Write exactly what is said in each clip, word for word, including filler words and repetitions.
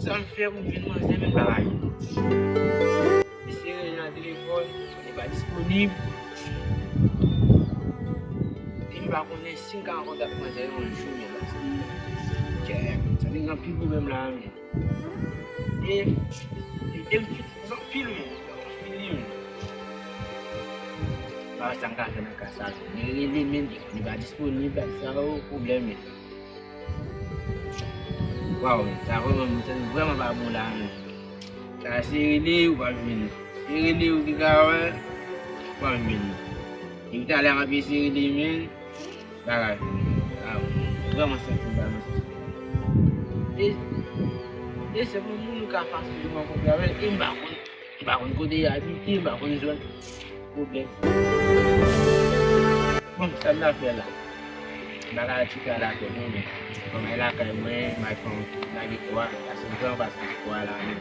Sa m fè pou m jwenn manzè menm pa la. Mesye rele nan telefòn, li pa disponib. E m pa konnen si m ka an kontak manzè yon jou menm. Kè, sa vin gen anpil pwoblèm la menm. E, e, e m fini anpil menm. Anpil li menm. Pa wè sa m ka fè nan ka sa. Li rele menm, li pa disponib, sa se yon pwoblèm menm. Waw, sa vrèman, m santi vrèman pa bon la menm. Sa se rele ou pa jwenn. Se rele ou ki ka wè, ou pa jwenn. Depi talè m ap eseye rele men, pa ka jwenn. Ah, vrèman santi m pa nan sans. E, e se pou moun ou ka fasilman rankontre avè l, e m pa konn, m pa konn kote y abite, m pa konn zòn. Pwoblèm. Bon, sa m ta fè la? M pa ka chita lakay mwen, men kòm e lakay mwen, m al fè yon ti lage kò a, paske m vrèman pa santi kò a la menm.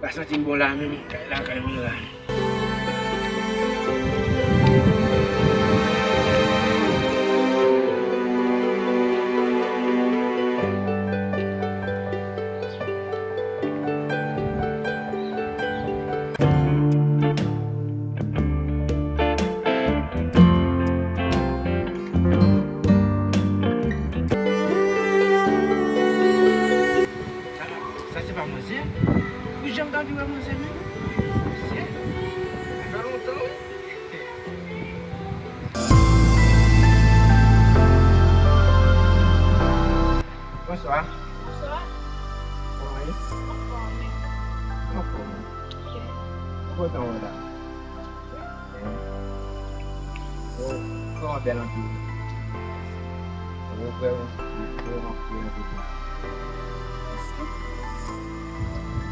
Pa santi m bon la menm, kay lakay mwen la. Sa, sa se pa manzè? Ou janm t anvi wè manzè menm? Manzè? Sa fè lontan, wi. Bonswa. Bonswa. Kòman w ye? Anfòm, wi. Anfòm. Ok. Mwen kontan wè w la. Ou vrèman bèl anpil. Ou vrèman, ou vrèman bèl anpil.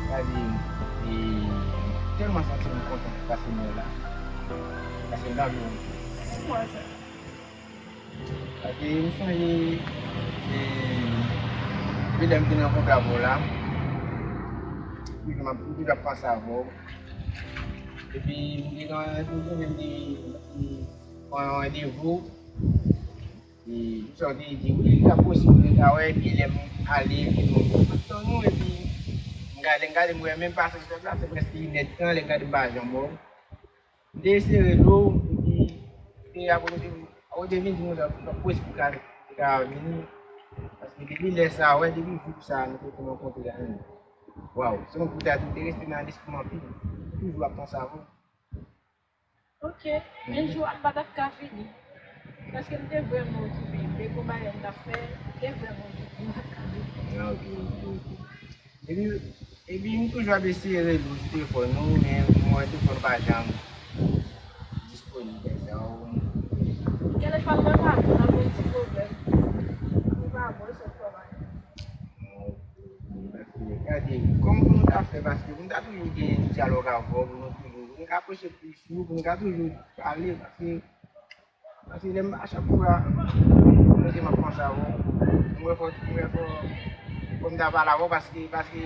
Gade, e, tèlman santi m kontan pase mwen la. Pase m nan vi. Kòman sa? Paske m sonje, e, depi lè m vin rankontre avè w la, m toujou m ap, m toujou ap panse avè w. Epi m te gen yon jou m te, m te pran yon randevou. E m sòti di wi, li ta posib pou nou ta wè, epi lè m ale, epi nou tann nou, epi m gade, m gade, m wè menm pase m sot la, se prèske inèdtan, lè m gade m pa janm wè w. M te eseye rele w, epi se akote, akote vin di nou sa, sa posib pou ka, pou ka vini. Paske depi lè sa, wè, depi jou sa, nou te konn rankontre la menm. Waw, se yon kou ta tou, te rete nan lespri m anpil. Toujou ap panse avè w. Ok, men jou a m pa t ap ka vini. Paske m te vrèman okipe. M te gon bagay m t ap fè, m te vrèman okipe, m pa t ka vini. Ah, ok, ok, ok. Epi, epi m toujou ap eseye rele w sou telefòn ou, men m wè telefòn ou pa janm disponib, sa w. Telefòn mwen pa bon, nan gon ti pwoblèm. Li pa bon, se twò bagay. Gade, kòman pou nou ta fè, paske pou nou ta toujou gen dyalòg avè w, pou nou toujou, nou ka aproche plis, nou, pou nou ka toujou pale, paske, paske lè m, a chak fwa, mwen, m ap panse avè w, m wè fò, m wè fò, fò m ta pale avè w, paske, paske,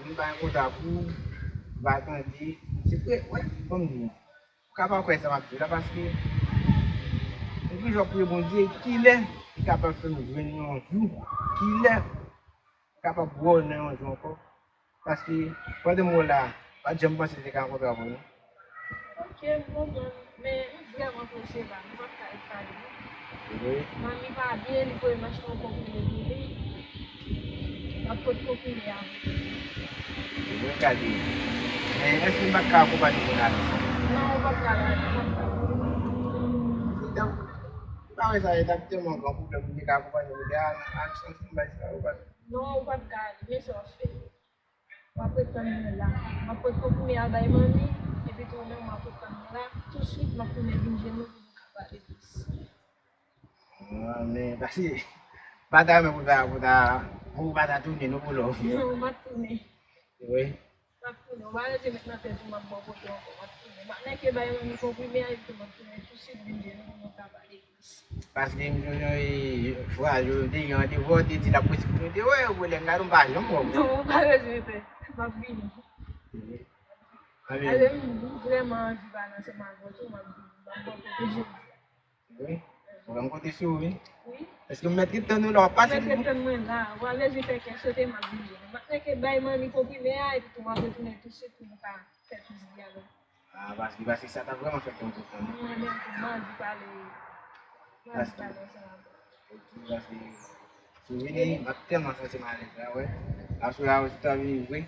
m pa gen kontak ou, m pa tande, se vre, wè, ban m di nou. Ou ka pa kwè sa m ap di w la, paske m toujou ap priye Bondye, kilè li kapab fè m jwenn yon jou, kilè m kapab wè w nan yon jou ankò. Paske pandan m wè w la, m pa t janm panse m te ka rankontre avè w, non. Ok, m konprann. Men m vrèman prese la, m p ap ka ret pale, non. Wi. Manmi pa byen, li voye m achte yon konprime pou li. M ap pot konprime a. Mwen gade. Men èske m pa t ka akonpanye w nan atis la? Non, ou p ap ka la, ou p ap ka. Se tankou, m pa wè sa, e t ap tèlman gran pwoblèm pou m te ka akonpanye w nan atis la, nan bagay sa, ou pa. Non, ou p ap ka ale, men sa w ap fè. W ap ret tann mwen la. M ap pot konprime a bay manmi, epi tou ou menm w ap ret tann mwen la. Touswit, m ap tounen vin jwenn ou pou nou ka pale plis. Ah, men, paske, m pa ta renmen pou ta, pou ta, pou w pa ta tounen non pou lòv. Non, m ap tounen. Wi. M ap tounen. Ou pa rete met nan tèt ou m ap bò kote ankò. M ap tounen. M ap nèke bay manmi konprime a, epi tou m ap tounen touswit vin jwenn ou pou nou ka pale plis. Paske m sonje, e, fraz yo te gen randevou, te di l ap posib pou nou te wè, ou lè m gade m pa janm wè w. Non, ou pa bezwen pè. M ap vini. Wi. Alè, m vrèman anvi pale ansanm avè w tou, m ap vini. M ap bò kote jodi a. Wi. Ou wè m konte sou ou, wi. Wi. Èske m mèt ret tann ou la, w ap pase pou mwen? Mèt ret tann mwen la, w alèz e fè kè sote, m ap vin jwenn ou. M ap fè kè bay manmi konprime a, epi tou m ap retounen tousuit pou nou ka fè plis dyalòg. Ah, paske, paske sa t ap vrèman fè kè m kontan. Mwen menm tou, m anvi pale, m anvi pale ansanm avè w. Ok, paske si w vini, m ap tèlman santi m alèz la, wè. Aswè a, ou ta vini vre.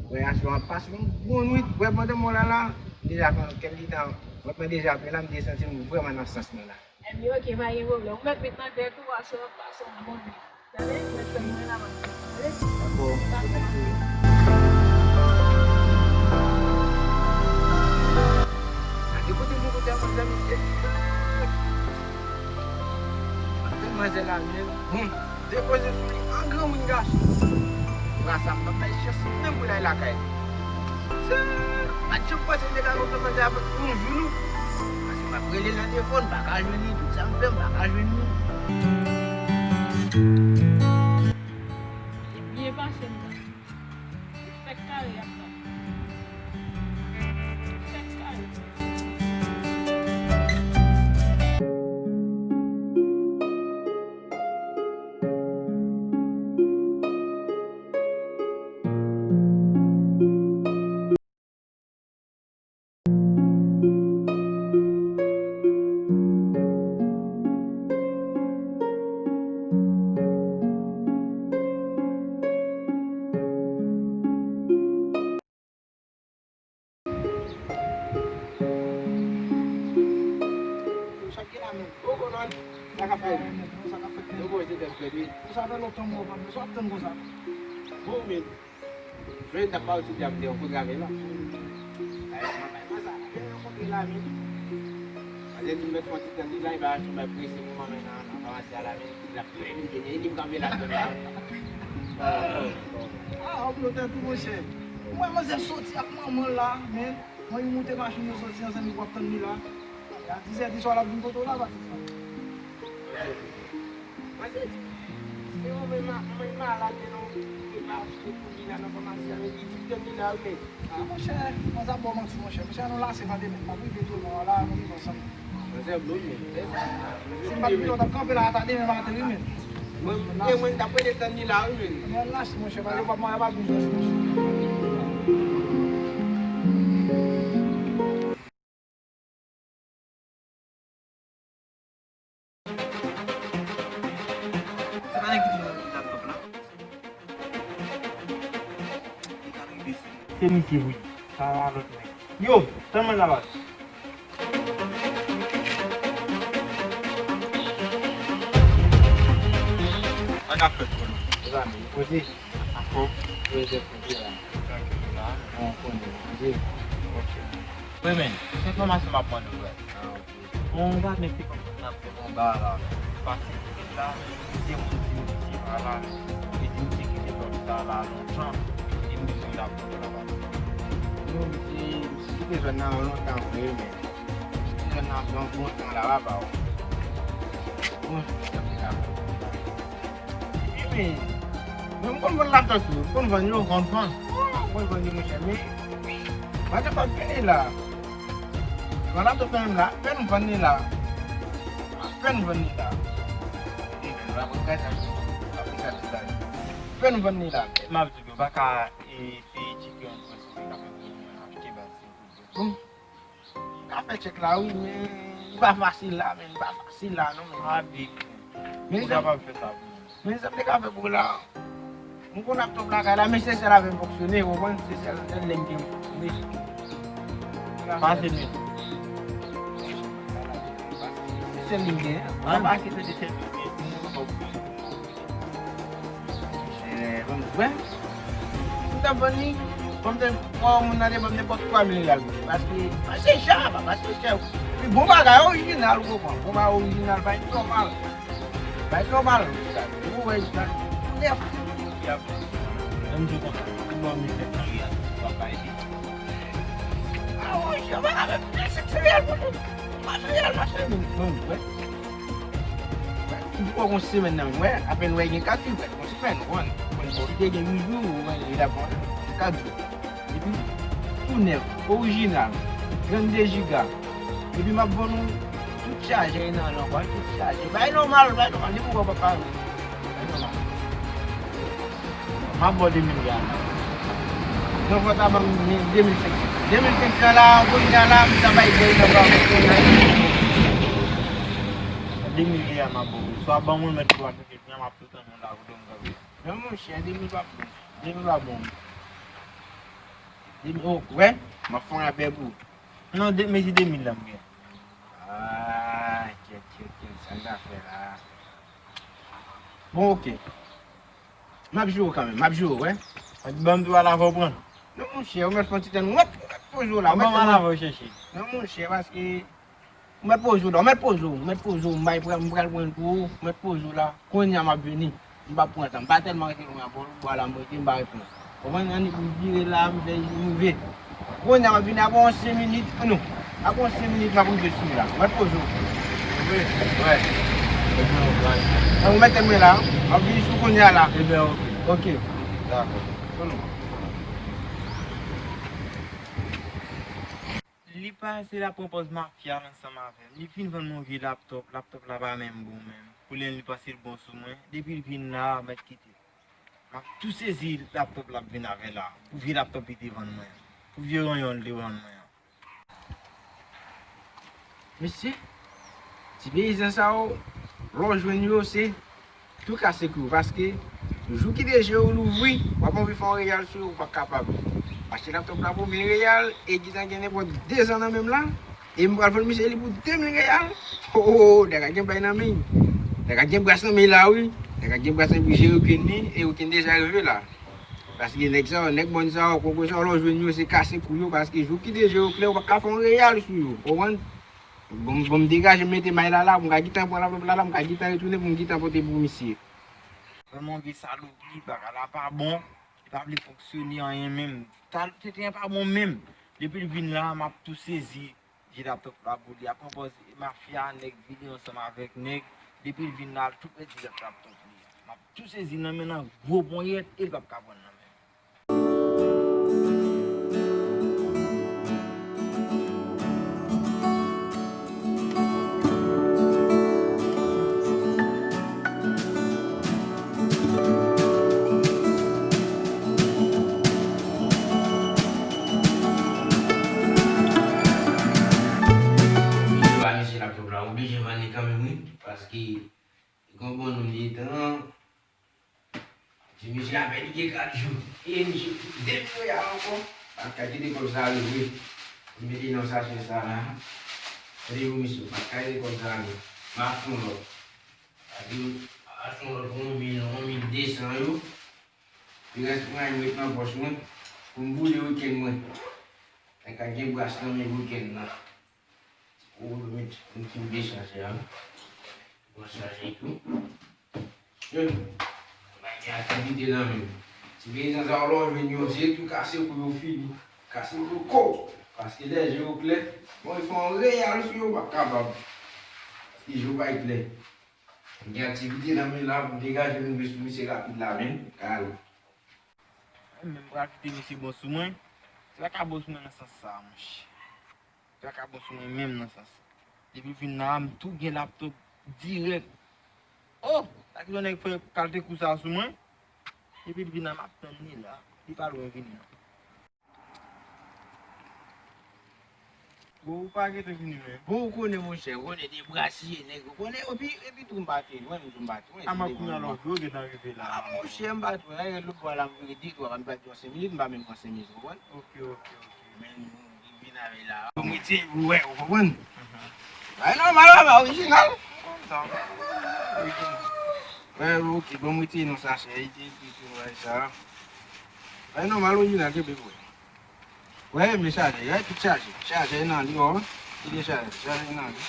Wè, aswè a, m ap pase yon bon nwit. Wè, pandan m wè w la, la, m deja pran kèk tan. Mwen deja pran la, m te santi m vrèman nan sans mwen la. Ebyen, ok, pa gen pwoblèm. Ou mèt met nan tèt ou, aswè a, pase yon bon nwit. Tande? Mèt fè mwen la, m ap fè. Tande? Dakò. Dakò. Gade kote m kote a, manzè, mesye. Manzè, manzè la, men, bon, depoze sou li an granmoun gason. Pran sa, m pa bay chans menm pou l al lakay li. Se, m pa t janm panse m te ka konprann manzè a pou yon jou, non. Paske m ap rele l nan telefòn, m pa ka jwenn li, tout sa m fè, m pa ka jwenn li. Li byen pase m nan. Fèk kare y ap bat. Fèk kare. Sa k gen la menm? Bon, bon, non. Sa k ap fèt? Sa k ap fèt? Yo, bon, se tèt frèt, wi. Sa fè lontan mwen pa wè sa ap tann konsa. Bon, men. Jwenn t ap pale sou djab de yon kout rame la. Ay, mwen, mwen, mwen, sa, mwen, yon kout la, men. Mwen te di m mèt fè yon ti tann li la, e pa yon ti bay prese pou mwen, men nan, nan, nan, nan, la, men. L ap plede vini, li m kanpe la, men la. Ah, w blote tou, monchè. Mwen, manzè soti ak manman l la, men. Mwen, li moute machin yo soti ansanm, li w ap tann li la. A dizè di swa, l ap vin kote w la, pa di sa. Mwen se di, se yon menm, menm malad, men non, li pa achte pou li la nan famasi a, men li di m tann li la, wi, men. Ah, monchè, mwen sa ba w manti, monchè. Monchè, nou lase pa demen. M ap rive devan an la, nou rive ansanm. Monchè, bon, men, fè sa. Si m pa t vini, w t ap kanpe la ata demen maten, wi, men. Mwen, e mwen, t ap rete tann li la, wi, men. Men lase, monchè, pa, yo p ap, yo p ap vin jwenn, monchè. Se pa nèg ki te nan laptop la? Li ka rive sou. Se misye wi. Sa a lòt nèg. Yo, tann mwen la baz. Sa k ap fèt, kòlè? Mezanmi, poze. Anfòm? Poze, poze la. Trankil la. Bon, konnen, poze. Ok. Wi, men, se enfòmasyon m ap mande w la. Bon, m pa mete kòm n ap fè konba la. Pase vit la, se moun ki misye pa la. E di misye kite lòt sa la lontan. E m bezwen l ap kontan la pa. Non, misye, misye kite zòn nan lontan vre, men. Kite zòn nan pran bon tan la, papa. Bon, misye ap fè la. Wi, men, men m konn vann laptop tou. M konn vann yo, m konn vann. M konn vann yo, monchè, men. Mwen te pa fini la. Mwen la tou fè menm la, apèn m vann li la. Apèn m vann li la. Apèn m vann li la. M ap di w, yo pa ka, e, fè tchèk yo an pwen sou li, ka fè pou yo achte baz. Bon. M ka fè tchèk la, wi, men li pa fasil la, men li pa fasil la, non, men. A, big. Men ou kapab fè sa pou mwen. Men sa m te ka fè pou w la, m konn ap twòp lakay la, men se sèl avè m fonksyone, ou konprann? Se sèl, sèl lè m gen fonksyone. Pase men. Se sèl li m gen. An pase se de sèl li m gen. Bon, m wè. M t ap vann li, bon, m te wè yon moun nan te ban m nenpòt twa mil riyal. Paske, paske chè, papa, paske chè. Li bon bagay orijinal, ou konprann. Bon bagay orijinal, bagay nòmal. Bay nòmal, ou wè, ou nèf. Ann di konsa, pou ban m nèf nan riyal, w ap bay li. A, wi, yo pa ka fè senk riyal pou nou. Senk riyal, mache, men, men, wè. Wè, m poko gon semèn nan, wè, apèn wè gen kat wi, wè, gon semèn, wè. Bon, bon, li te gen uit jou, wè, li la pran kat jou. Epi, tou nèf, orijinal, trannde jiga. Epi m ap vann ou tout Chaje nan non, wè, tout chaje. Bay nòmal, bay nòmal, li pou wè papa. Bay nòmal. M ap ba w de mil riyal la. Non, fò ta ban m de mil senk san. De mil senk san la, kounye a la, m ta bay de mil riyal, m ap ba w. De mil riyal, m ap ba w. Swa ban mwen mèt twa. Kounya m ap tou tann moun la kote m kanpe. Non, monchè, de mil pa bon. De mil pa bon. De mil, oh, wè, m ap fè yon rapè pou ou. Non, de, mezi de mil la m gen. Ah, kèt, kèt, kèt, sa n ta fè la? Bon, oke. M ap jwe w kanmenm, m ap jwe w, wè. Ban m dwa la, fò w pran. Non, monchè, ou mèt fè yon ti tann, ou mèt, ou mèt poze w la, ou mèt tann. Ban m al avè w chèche. Non, monchè, paske Ou mèt poze w la, ou mèt poze w, ou mèt poze w, m bay pran, m pral pran l pou ou, ou mèt poze w la. Kounye a m ap vini, m p ap pran tan, m pa tèlman rete lwen ankò, bò la m rete, m pa ret pran. Konprann, annik m vire la, m fè m rive. Kounye a m ap vini, apre yon senk minit, non, apre yon senk minit, m ap rive sou ou la, ou mèt poze w. Wi. Wè. Ebyen, ou mèt mwen la, m ap vini sou kounye a la. Ebyen, oke. Oke. Dakò. Konnen. Li panse l ap pran pòz mafya l ansanm avè m. Li fin vann mwen yon vye laptòp. Laptòp la pa menm bon menm. Pou li menm, li panse l bon sou mwen. Depi l vin la, mèt kite. M ap tou sezi laptòp l ap vin avè la. Pou vye laptòp li te vann mwen an. Pou vye ranyon l te vann mwen an. Mesye, ti peyizan sa yo, lè w jwenn yo, se tou kase kou yo, paske jou kite je w louvri, w ap anvi fè yon reyal sou yo, ou pa kapab. Achte laptòp la pou mil reyal, e gentan gen nenpòt de zan nan men m la, e m pral vann misye li pou de mil reyal. Oh, oh, oh, nèg la gen bay nan men l. Nèg la gen bras nan men l la, wi. Nèg la gen bras nan men l, jere kokenn li, e kokenn deja rive la. Paske nèg sa yo, nèg bòn sa yo, koko sa yo, lè w jwenn yo, se kase kou yo, paske jou kite je yo klè, ou pa ka fè yon reyal sou yo, konprann? Bon, bon, m degaje m mete may la la, pou m ka gentan pran laptòp la la, m ka gentan retounen pou m gentan pote pou misye. Vrèman, vye salopri, bagay la pa bon, li pa vle fonksyone anyen menm. Tèt li pa bon menm. Depi l vin la, m ap tou sezi. Di laptòp la pou li a pran pòz mafya, nèg vini ansanm avèk nèg. Depi l vin la, l tou pèdi laptòp li a. M ap tou sezi nan men nan gwo ponyèt e l p ap ka pran nan men. Mesye laptòp la, oblije vann li kanmenm, wi, paske li gon bon nonm de tan. Di misye apèn li gen kat jou. E misye fout de mil reyal ankò. Pa t ka kite kòb sa rive. Li mete nan sachè sa la. Tande pou misye, pa t ka kite kòb sa rive. M ap fè yon lòt. Paske m ap fè yon lòt pou yon mil, yon mil de san yo. Li rès pou mwen met nan pòch mwen pou m boule wikenn mwen. Nèg ka gen bras nan men wikenn nan. Ti gwo met pou m fin dechaje a. Bon chaje tou. Yo, bay gen aktivite nan men m. Ti peyizan sa yo lè w jwenn yo, se tou kase kou yo fini. Kase kou yo ko. Paske lè je yo klè, bon, li fè yon reyal sou yo, pa kapab. Paske je yo pa klè. Gen aktivite nan men la, pou degaje m rive sou misye rapid la, men, kare. Mwen menm pral kite misye bon sou mwen. Li pa ka bon sou mwen nan sans sa, monchè. Li pa ka bon sou mwen menm nan sans sa. Depi l vin la, m tou gen laptòp dirèk. Oh! Sa ki yon nèg fè kalte kou sa sou mwen. Depi l vin la, m ap tann li la. Li pa lwen vini non. Bon, ou pa gentan vini menm. Bon, ou konnen, monchè, ou konnen de brasiye nèg, ou konnen, epi, epi tou m pa te lwen, m tou m pa te lwen. A, m ap konnen alò ke ou gentan rive la. A, monchè, m pa te lwen, lòt bò la, m vire de twa, m pa di w senk minit, m pa menm pran senk minit, ou konprann? Ok, ok, ok. Men nou vin avè la. Bon, m retire, ou wè, ou konprann? Mhm. Bay nòmal, bay orijinal. Kontan. Wè, ok, bon, m retire nan sachè, epi, epi, epi, wè sa. Bay nòmal, orijinal, kenbe pou wè. Wè, men chaje, wè, tout chaje. Chaje nan li, wè. Li dechaje, chaje nan li.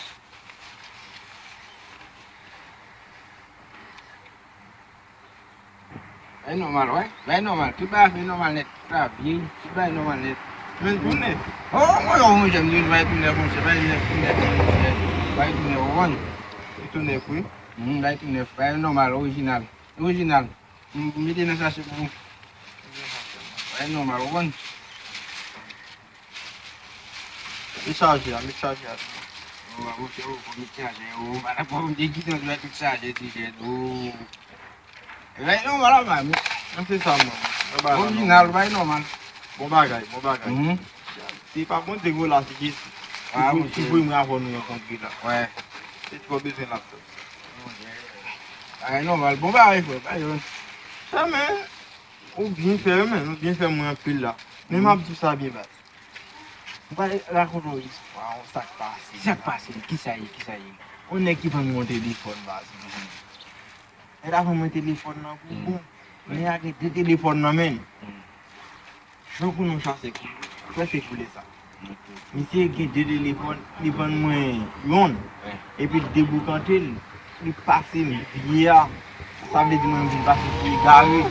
Bay nòmal, wè. Bay nòmal. Tout bagay fè nòmal nèt. Tout bagay byen. Tout bagay nòmal nèt. Men tou nèf. Oh, mwen, oh, mwen, jèm di, bay tou nèf, monchè. Bay nèf, tou nèf, monchè. Bay tou nèf, ou konprann? Li tou nèf, wi. Mhm, bay tou nèf. Bay nòmal, orijinal. Orijinal. M, m mete nan sachè pou ou. Bay nòmal, ou konprann? Met chaje a, met chaje a. Ou pa monte, ou pa met chaje, ou pa la pou monte gitan, tout chaje ti jèn, ou. Ebyen non, wala, man. Nan se sa, man. Nan bagay la, orijinal, bay nòmal. Bon bagay, bon bagay. Mhm. Se pa Bondye gwo la, se Jezi. Ah, ki pou, ki pou mwen avè nou rankontre la. Wè. Se twò bezwen laptop. Bagay nòmal. Bon bagay, frè. Bagay. Sa, men, ou byen fè, men, ou byen fè mwen anpil la. Men m ap di sa byen, baz. Ou pa rakonte yon istwa, yon sa k pase. Sa k pase? Kisa ye? Kisa ye? Yon nèg ki vann mwen yon telefòn, baz. Nèg la vann mwen telefòn nan pou bon. Nèg la gen de telefòn nan men l. Jan konnen yon chasè koule. Chasè koule sa. Misye gen de telefòn, li vann mwen yonn. Epi l deboukante l, li pase m vye a. Sa vle di mwen vin pase pou egare.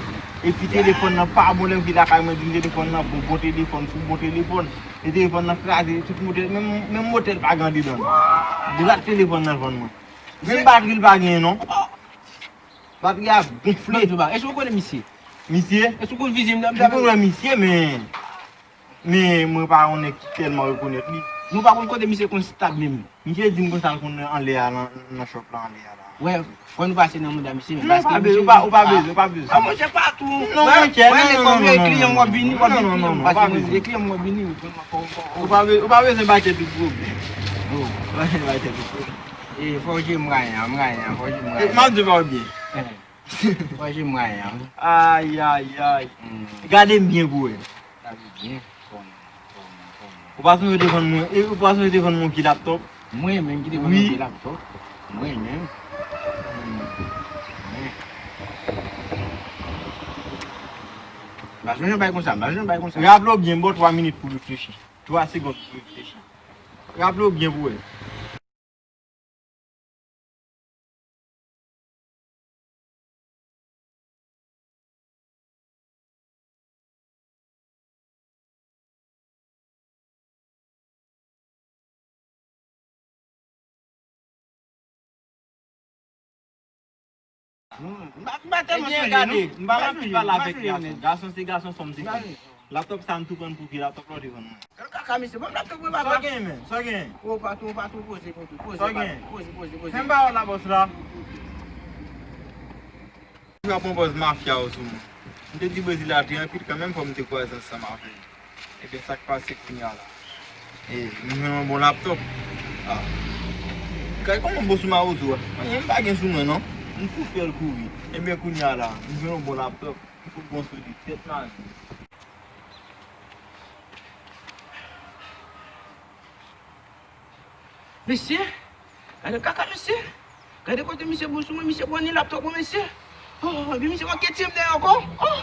Epi telefòn nan pa bon, lè m vin lakay mwen di m telefòn nan bon, bon telefòn, sou bon telefòn. E telefòn nan kraze, tout motè, menm, menm motè l pa gen andedan l. Drat telefòn nan l vann mwen. Menm batri l pa genyen non. Batri a gonfle. Ban m di w bagay. Èske w konnen misye? Misye? Èske w konn vizye m? M konn wè misye, men, men mwen pa yon nèg ki tèlman rekonèt li. Nou pa konn kote misye konn stab menm. Misye di m konsa l konn anlè a, nan, nan shop la anlè a la. Wè, fò nou pase nan mouda misye menm. Non, paske ou pa bezwen, ou pa bezwen, ou pa bezwen. Ah, monchè, pa tou. Non, monchè, non, non, non, non, non. Wè, lè kòm e kliyan m w ap vini, w ap vini. Non, non, non, non, pa bezwen. E kliyan m w ap vini, wi. Ou pa be-, ou pa bezwen bay tèt ou pwoblèm. Oh. Ou pa bezwen bay tèt ou pwoblèm. E, fò w jwe m rayan, m rayan, fò w jwe m rayan. E, m ap di w pa w byen. Eh. Fò w jwe m rayan, wi. Ay, ay, ay. Hmm. Gade m byen pou wè. Gade byen. Kòman, kòman, kòman? Ou pa sonje te vann mwen, e ou pa sonje te vann mwen ki laptop? Mwen menm ki te vann mwen ki laptop? Mwen menm. Mwen. M pa sonje bay konsa, m pa sonje bay konsa. Raple w byen, m ba w twa minit pou w reflechi. Twa segonn pou w reflechi. Raple w byen pou wè. M pa, m pa tèlman sonje, non. M pa, m pa anvi pale avèk gason. Gason se gason, fanm se fanm. Laptop sa, m tou pran pou ki laptop la w te vann mwen. Kaka, mesye, ban m laptop mwen, papa. Sa w gen, men? Sa w gen? O, patwon, patwon, poze, poze, poze, poze, poze, poze. Fè m pawòl la, bòs la. Ou ap pran pòz mafya ou sou mwen. M te di Brezil la te anpil kanmenm, fò m te kwaze ansanm avè l. Ebyen, sa k pase kounye a la? E, m jwenn yon bon laptop. Ah. Kay kòman bòs ou mawozo a? Anyen m pa gen sou mwen, non. M tou fè l kouri. Ebyen, kounye a la, m jwenn yon bon laptop. M fout bon sou li. Tèt maji. Mesye, gade kaka, mesye. Gade kote misye bon sou mwen, misye bon ni laptop mwen, mesye. Oh, epi misye manke tiye m dèyè ankò. Oh,